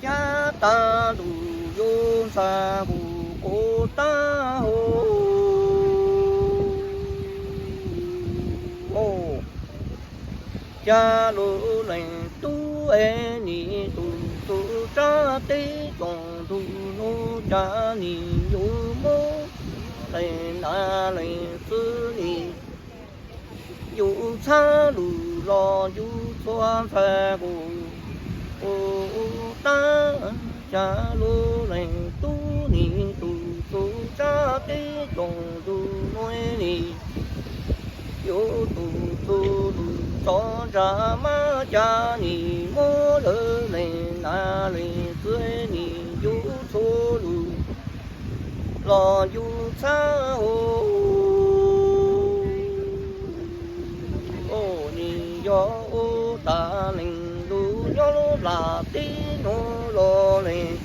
Cab tag lug yuav ntxhais kuv quv tag hau. Cas lug leej tub es nim tus txug sab teb tsoom ntug nuav cas nim yuav mob leej nam leej txwv nim yus txhab lug los yus txhua ntxhais kuv quv tag. Cas lug leej tub nim tus txug sab teb tsoom ntug nuav nim yuav tus txug lug tso ntsa mab cas nim mob lawv leej nam leej txwv nim yus txhua lug los yus txhab hau. Nim yog ua tas leej lug nyob lub nplam teb nuav los leej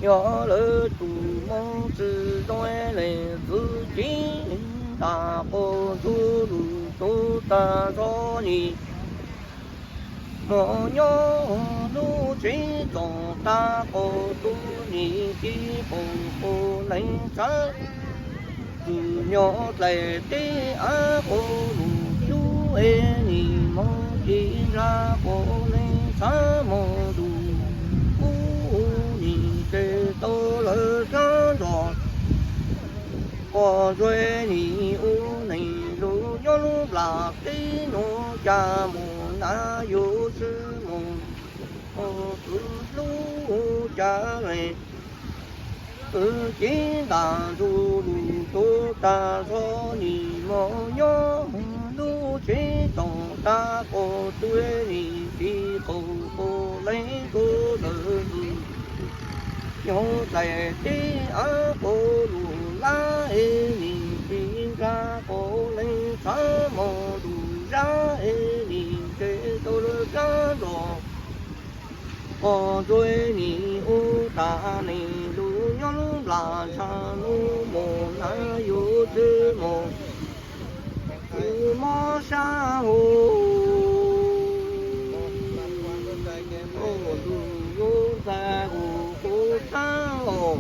yog lawv tus moog tsi zoo leej txwv ceeb ntas quas ntsuag lug tub tag zog nim mus nyob lub tsev tsoom tag quas tub nim ci quas quas leej txhab lug nyob dlaim teb av quas lug cub es nim moog ci ntsa quas leej txhab moog lug ub nim tsev tau lawv sab nrog quas zuav nim ua neeg lug nyob lub nplam teb nuav cas mus nav yus tsi mus ua txwv lub cas leej txwv ceeb ntas ntsuag lug tub tag zog nim mus nyob lub tsev tsoom tag quas tub nim ci quas quas leej txhua lawv lug nyob dlaim teb av quas lug lab es nim ci ntsa quas leej txhab moog lug zab es nim tsev tau lawv sab nrog quas zuav nim ua tas neeg lug nyob lub nplam ntsha lug mus nav yus tsi mus txwv mob sab hau. Lug yuav ntxhais kuv quv tag hau.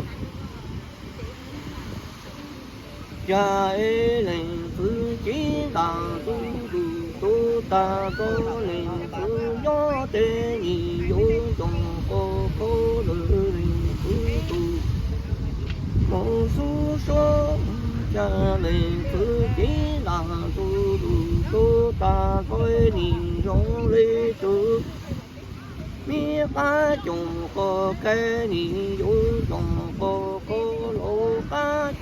Cas es leej txwv ceeb ntas ntsuag lug tub tag zog leej txwv nyob tes nim yuav ntsoov quas quas lawv leej txwv tus moog xub suab. Cas leej txwv ceeb ntas ntsuag lug tub tag zog nim zoo le tug me qab coom quas kab nim yuav ntsoov quas quas lawv qab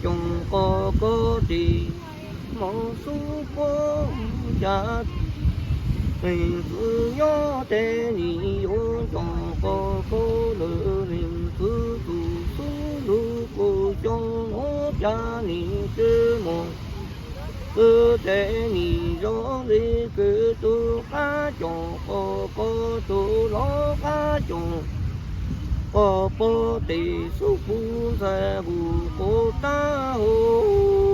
coom quas quas tes moog xub puab. Cas leej txwv nyob tes nim yuav ntsoov quas quas lawv leej txwv tus xub lug kuv xyoo nuav cas nim tsi mus txwv tes nim zoo le kws tug qab coom quas quas tug lawv qab coom quas puab tes xub puab ntxhais kuv quv tag hau.